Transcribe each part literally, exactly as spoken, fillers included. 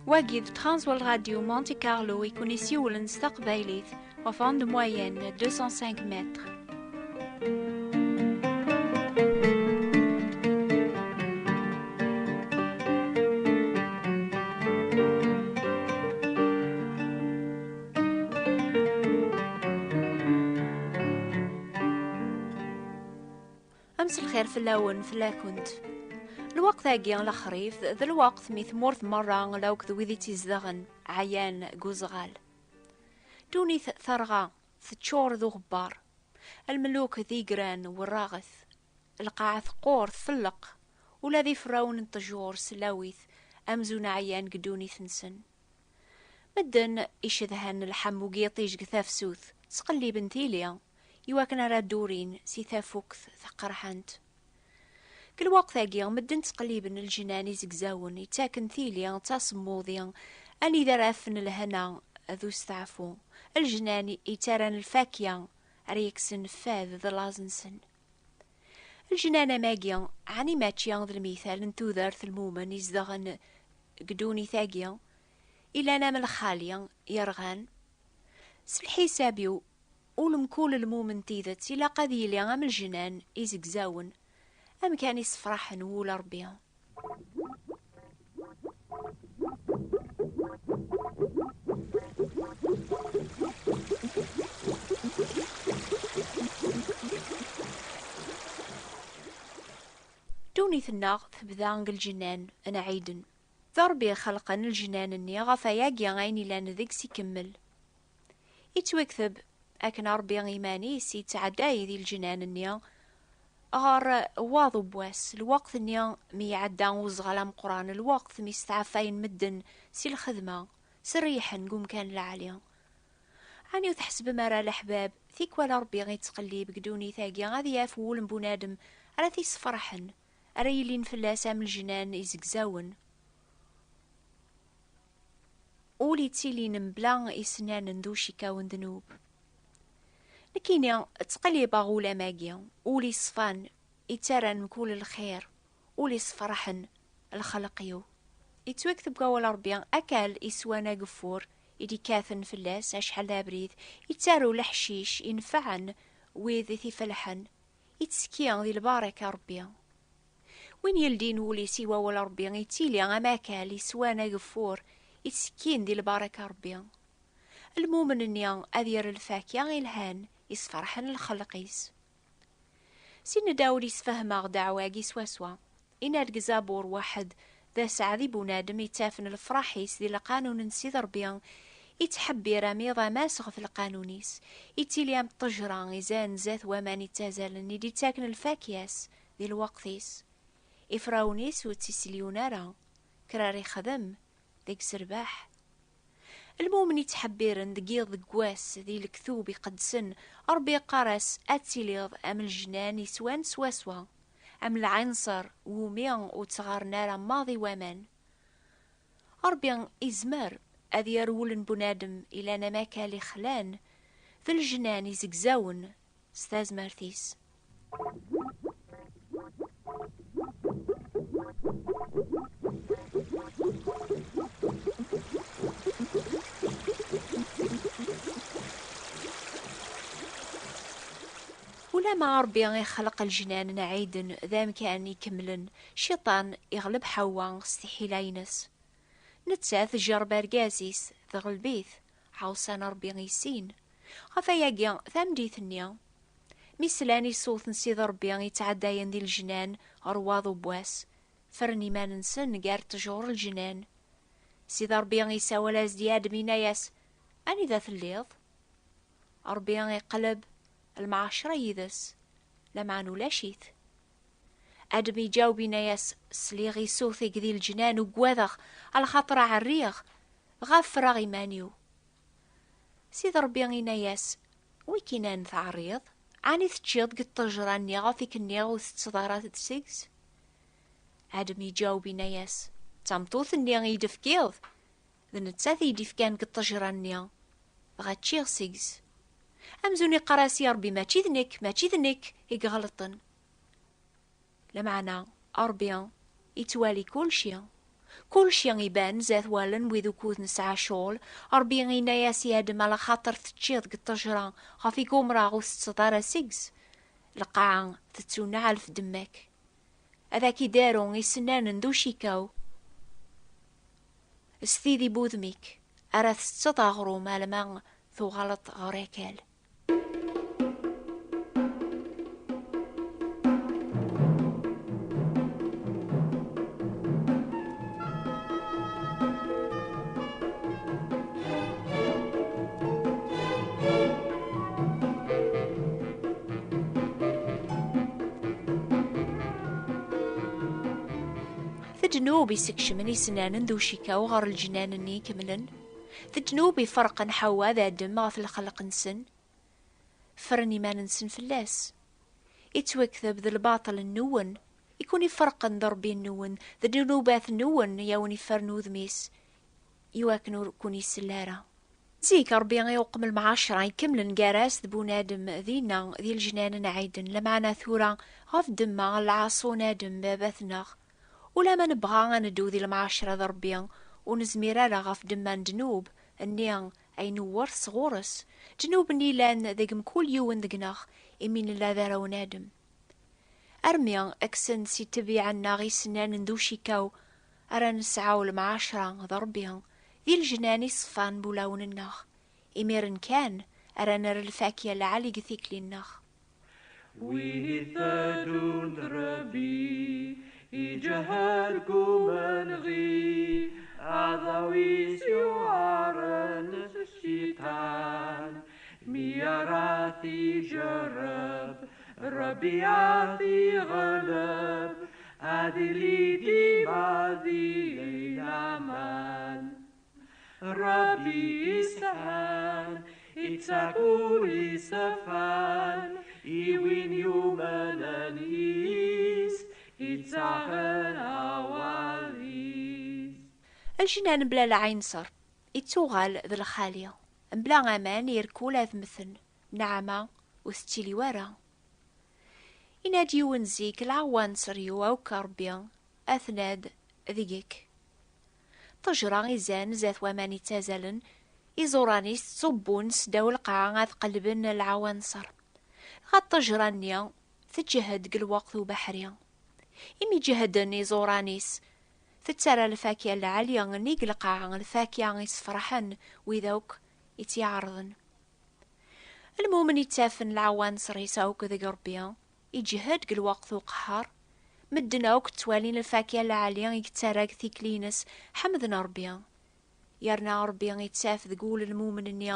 Wagi d Transworld Radio Monte Carlo i kun-isiwlen s taqbaylit ɣef onde moyenne deux cent cinq mètres. Amselxir fell-awen, fell-akent. Lweqt-agi n lexrif d lweqt mi tmurt merra la akked wid i tt-izedɣen ɛyan deg uzɣal. Ddunit terɣa, teččur d uɣebbar. Lmeluk d igran werraɣet. Lqaɛa teqqur, tfelleq. Ula d iferrawen n ṭṭjur s llawit amzun ɛyan deg ddunit-nsen. Medden icedhan lḥemmu n yiṭij deg tafsut, ttqelliben tili iwakken ara ddurin si tafukt taqerḥant. Deg lweqt-agi, medden ttqelliben leǧnan izegzawen, ittaken tili d tasemmuḍi anida ara afen lehna d usteɛfu, leǧnan ittarran lfakya ara yekksen fad d laẓ-nsen. Leǧnan am agi, ɛni mačči d lmital n tudert n lmumen izedɣen deg ddunit-agi, ilan am lxali yerɣan? S lḥisab-iw, ul mkul lmumen n tidet ilaq ad yili am leǧnan izegzawen, amkan isefraḥen n wul Ṛebbi. Ddunit-nneɣ tebda deg lǧennan n Ɛiden. D Ṛebbi i ixelqen leǧnan-nni, ɣef wayagi ayen ilan deg-s ikemmel. Ittwakteb akken Ṛebbi iman-is yettɛedday di leǧnan-nni ɣer waḍu n wass, lweqt-nni mi iɛedda uẓɣal ameqqran, lweqt mi steɛfayen medden si lxedma, s rriḥen deg umkan lɛali. Ɛni ur tḥesbem ara, leḥbab, tikwal Ṛebbi ittqellib deg ddunit-agi ad yaf wul n bunadem ara t-isferḥen, ara yilin fell-as am leǧnan izegzawen? Ul ittilin mebla isennanen d ucikaw n ddnub. Nekkini ttqellibeɣ ul am agi, ul iṣfan, ittarran mkul lxir, ul isferḥen, lxelq-iw. Ittwakteb deg wawal Ṛebbi akal iswan ageffur i d-ikkaten fell-as acḥal d abrid, ittarew leḥcic inefɛen wid i t-ifelḥen, ittekki di lbaraka Ṛebbi. Win yeldin wul-is i wawal Ṛebbi ittili am akal iswan ageffur, ittekkin di lbaraka Ṛebbi. Lmumen-nni ad yerr lfakya ilhan, isferḥen lxelq-is. Sidna Dawed isfehmeɣ ddeɛwa-agi swaswa. Inna deg Zabur waḥed: "D aseɛdi bunadem ittafen lefraḥ-is di lqanun n Sidi Ṛebbi, ittḥebbir am iḍ amass ɣef lqanun-is, ittili am ṭṭejra izan zdat waman ittazalen i d-ittaken lfakya-s di lweqt-is. Ifrawen-is ur tt-iselyun ara, kra ara ixdem deg-s rrbeḥ." Lmumen ittḥebbiren deg yiḍ deg wass di lektub iqedsen, Ṛebbi iqqar-as: "Ad tiliḍ am leǧnan iswan swaswa, am lɛinṣer wumi ur ttɣaren ara maḍi waman." Ṛebbi izmer ad yerr wul n bunadem ilan am akal ixlan d leǧnan izegzawen s tazmert-is. Ulama Ṛebbi ixleq leǧnan n Ɛiden d amkan ikemlen, Cciṭan iɣleb Ḥewwa s tiḥila-ines. Nettat tjerreb argaz-is, teɣleb-it, ɛuṣan Ṛebbi i sin. Ɣef wayagi, tameddit-nni, mi slan i ṣṣut n Sidi Ṛebbi yettɛeddayen di leǧnan ɣer waḍu n wass, ffren iman-nsen gar ṭṭjur n leǧnan. Sidi Ṛebbi isawal-as-d i Adem, inna-yas: "Anida telliḍ?" Ṛebbi iqleb lemɛacra yid-s, lameɛna ulac-it. Adem iǧaweb, inna-yas: "Sliɣ i ṣṣut-ik di leǧnan, ugadeɣ, alaxaṭer ɛerriɣ, dɣa ffreɣ iman-iw." Sidi Ṛebbi inna-yas: "Wi k-inan teɛriḍ? Ɛni teččiḍ deg ṭṭejra-nni ɣef i k-nniɣ ur tetteḍ ara seg-s?" Adem iǧaweb, inna-yas: "D tameṭṭut-nni i yi-d-tefkiḍ, d nettat i yi-d-ifkan deg ṭṭejra-nni, dɣa ččiɣ seg-s." Amzun iqqar-as i Ṛebbi: "Mačči d nekk, mačči d nekk i iɣelṭen." Lameɛna Ṛebbi ittwali kulci. Kulci iban zdat wallen n wid ukud nesɛa ccɣel. Ṛebbi inna-yas i Adem: "Ala xaṭer teččiḍ deg ṭṭejra ɣef i gumreɣ ur tetteḍ ara seg-s, lqaɛa tettuneɛ ɣef ddemma-k. Ad ak-id-aru isennanen d ucikaw s tidi n wudem-ik, ara tetteḍ aɣrum alma tuɣaleḍ ɣer akal." D ddnub i sekcmen isennanen d ucikaw ɣer lǧinan-nni ikemlen. D ddnub i ferqen Ḥawa d Adem ɣef lxelq-nsen. Ffren iman-nsen fell-as. Ittwakteb d lbaṭel-nwen i kun-iferqen d Ṛebbi-nwen, d ddnubat-nwen i awen-iffren udem-is, iwakken ur kun-isell ara. Zik, Ṛebbi iqem lemɛacra ikemlen gar-as d bunadem dinna di lejnan n Ɛiden, lameɛna tura ɣef ddemma n lɛaṣu n Adem baba-tneɣ. Ulamma nebɣa ad neddu di lemɛacra d Ṛebbi, ur nezmir ara ɣef ddemma n ddnub-nni ay newweṛt sɣur-s, ddnub-nni yellan deg mkul yiwen deg-neɣ, imi nella d arraw n Adem. Armi kksen si ṭṭbiɛa-nneɣ isennanen d ucikaw, ara nesɛu lemɛacra d Ṛebbi di lejnan iṣeffan n wulawen-nneɣ. Imiren kan ara nerr lfakya lɛali deg tikli-nneɣ. Win iteddun d Ṛebbi, iǧehhed deg umenɣi, aḍaw-is yuɛren s cciṭan. Mi ara t-iǧerreb, Ṛebbi ad iɣleb, ad ili dima di laman. Ṛebbi ishan, ittak ul isefan i win yumnen yis, ittaɣen awal-is. Lǧinan mebla lɛinṣer, ittuɣal d lxali. Mebla aman, irkul ad mmten. Nneɛma ur tettili wara. Inna-d yiwen zik: "Lɛawanṣer-iw akk a Ṛebbi, aten-ad deg-k." Ṭṭejra izan zdat waman ittazalen, iẓuran-is ttṣubbun s ddaw lqaɛa ad qellben lɛawanṣer. Dɣa ṭṭejra-nni teǧhed deg lweqt ubeḥri. Imi ǧehden iẓuran-is, tettarra lfakya lɛali nnig lqaɛa, lfakya isefraḥen wid akk i tt-iɛerḍen. Lmumen ittafen lɛawanṣer-is akk deg Ṛebbi, iǧhed deg lweqt uqehhar. Medden akk ttwalin lfakya lɛali i yettarra deg tikli-ines, ḥemmden Ṛebbi. Yerna Ṛebbi ittaf deg wul lmumen-nni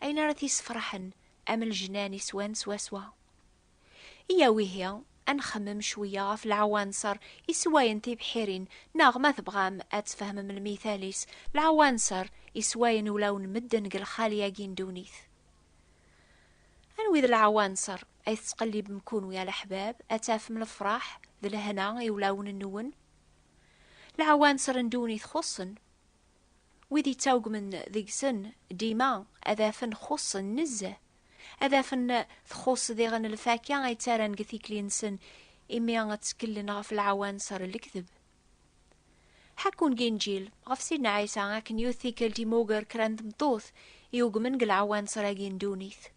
ayen ara t-isefraḥen, am lejnan iswan swaswa. Iya wihi, ad nxemmem cwiya ɣef lɛawanṣer iswayen tibḥirin, neɣ ma tebɣam ad tfehmem lmital-is, lɛawanṣer iswayen ulawen medden deg lxali-agi n ddunit. Anwi d lɛawanṣer ay tettqellibem kunwi a leḥbab, ad tafem lefraḥ d lehna i ulawen-nwen? Lɛawanṣer n ddunit xuṣṣen. Wid ittawgmen deg-sen dima ad afen xuṣṣen nezzeh. Ad afen txuṣṣ diɣen lfakya ay ttarran deg tikli-nsen, imi ttkellen ɣef lɛawanṣer n lekdeb. Ḥekkun deg Inǧil ɣef Sidna Ɛisa akken yiwet tikkelt imuger kra n tmeṭṭut iugmen deg lɛawanṣer-agi n ddunit.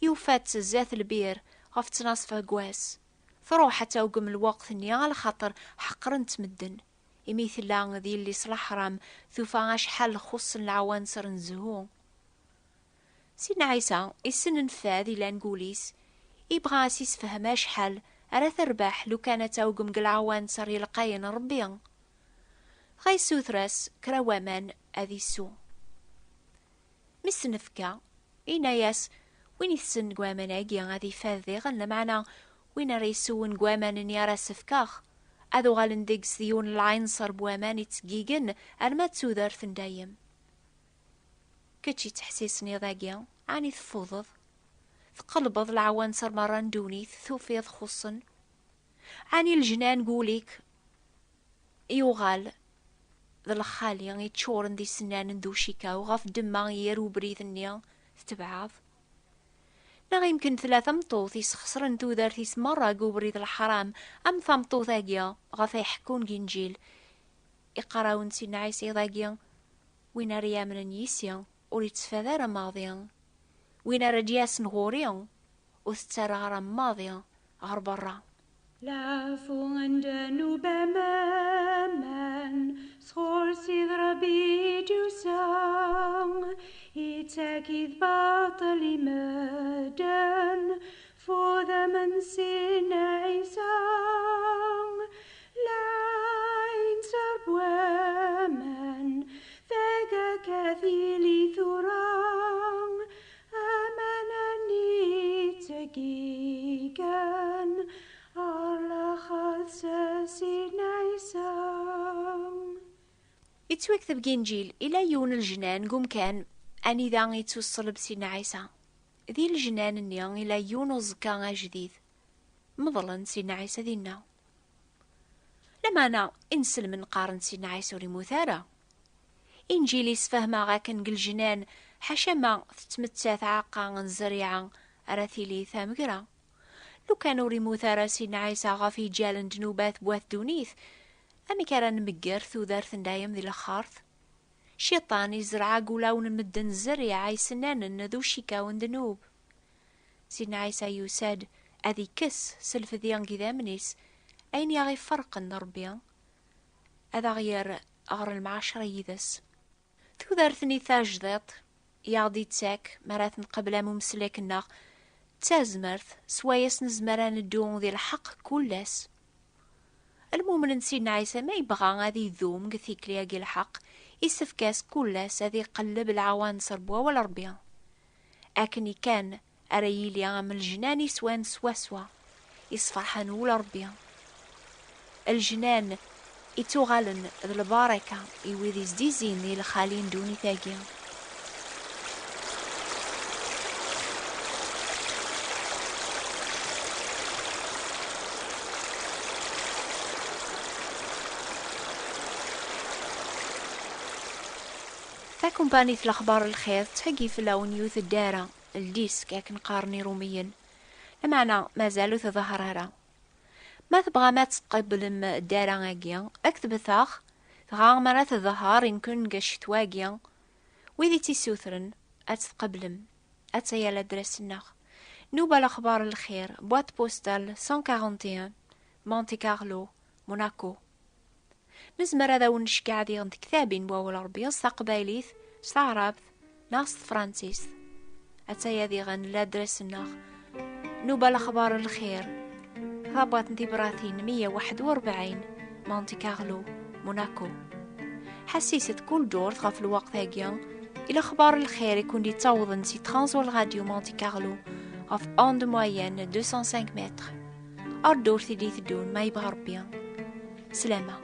Yufa-tt zdat lbir ɣef ttnaṣfa n wass. Truḥ ad tawgem lweqt-nni, alaxaṭer ḥeqren-tt medden. Imi tella d yelli-s leḥram, tufa acḥal xuṣṣen lɛawanṣer n zzhu. Sidna Ɛisa, issen nnfad ilan deg wul-is, ibɣa a s-isefhem acḥal ara terbeḥ lukan ad tawgem deg lɛawanṣer yelqayen n Ṛebbi. Dɣa yessuter-as kra n waman ad isew. Mi s-nefka, yenna-yas: "Win itessen deg waman-agi ad ifad diɣen, lameɛna win ara yeswen deg waman-nni ara s-fkeɣ, ad uɣalen deg-s d yiwen n lɛinṣer n waman ittgigin arma d tudert n dayem." Kečč ittḥessisen iḍ-agi, ɛni teffudeḍ? Tqelbeḍ lɛawanṣer merra n ddunit, tufiḍ xuṣṣen? Ɛni lejnan deg wul-ik yuɣal d lxali iččuren d isennanen d ucikaw ɣef ddemma i yir ubrid-nni tetbeɛeḍ? Neɣ yemken tella tameṭṭut isxesren tudert-is merra deg ubrid leḥram, am tameṭṭut-agi ɣef ay ḥekkun deg Inǧil, Iqerrawen n Sidna Ɛisa iḍ-agi, win ara yamnen yis-i, ur yettfad ara maḍi. Win ara d-yasen ɣur-i, ur t-ttarraɣ ara maḍi ɣer berra. Lafu n ddnub am aman, sɣur Sidi Ṛebbi d-yusa, ittak-it baṭel i medden, f udem n Sidna Ɛisa. Lɛin s waman, tagaka tili tura, aman-nni ttaggigan, ar laxert s Sidna Ɛisa. Yettwakteb deg Inǧil, ila yiwen n lejnan deg umkan anida yettuṣelleb Sidna Ɛisa. Di lejnan-nni, ila yiwen uẓekka ajdid. Meḍlen Sidna Ɛisa dinna. Lameɛna, inselmen qqaren Sidna Ɛisa ur immut ara. Inǧil yessefhem-aɣ akken deg lejnan, ḥaca ma tettmettat aɛeqqa n zzerriɛa ara tili tamegra. Lukan ur immut ara Sidna Ɛisa ɣef yiǧal n ddnubat n wat ddunit, amek ara nmegger tudert n dayem di lexxart? Cciṭan izreɛ deg wulawen n medden zzerriɛa isennanen d ucikaw n ddnub. Sidna Ɛisa yusa-d ad ikkes s lfedya n yidammen-is ayen i aɣ-iferqen d Ṛebbi, ad aɣ-yerr ɣer lemɛacra yid-s. Tudert-nni tajdiṭ i aɣ-d-ittak mi ara t-nqabel am umeslak-nneɣ d tazmert s wayes nezmer ad neddu di lḥeqq kul ass. Lmumen n Sidna Ɛisa ma yebɣa ad idum deg tikli-agi lḥeqq, isefk-as kul ass ad iqelleb leɛwanser n wawal Ṛebbi. Akken kan ara yili am lejnan iswan swaswa, isferḥen wul Ṛebbi. Lejnan ittuɣalen d lbaraka i wid izdizzin di lxali n ddunit-agi. Takumpanit Lexbar Lxir tettheggi fell-awen yiwet ddara, ldisk akken qqaren Irumiyen. Lameɛna mazal ur tḍehher ara. Ma tebɣam ad tqeblem ddara-agi, ktbet-aɣ, dɣa mi ara tḍehher imken deg ccetwa-agi, wid i tt-issutren ad tt-tqeblem. Attaya ladres-nneɣ: Nuba Lexbar Lxir, boîte postale cent quarante et un, Monte Carlo, Monaco. Nezmer ad awen-nceggɛeɣ diɣen tektabin n wawal Ṛebbi s taqbaylit, s taɛrabt, neɣ s tefransist. Attaya diɣen ladres-nneɣ: Nuba Lexbar Lxir, tabwaṭ n tibratin meyya u waḥed u rebɛin, Monte Carlo, Monaco. Ḥassiset kul ddurt ɣef lweqt-agi i Lexbar Lxir i kun-d-ittawḍen si Transworld Radio Monte Carlo ɣef onde moyenne deux cent cinq mètres. Ar ddurt i d-iteddun ma yebɣa Ṛebbi. Slama.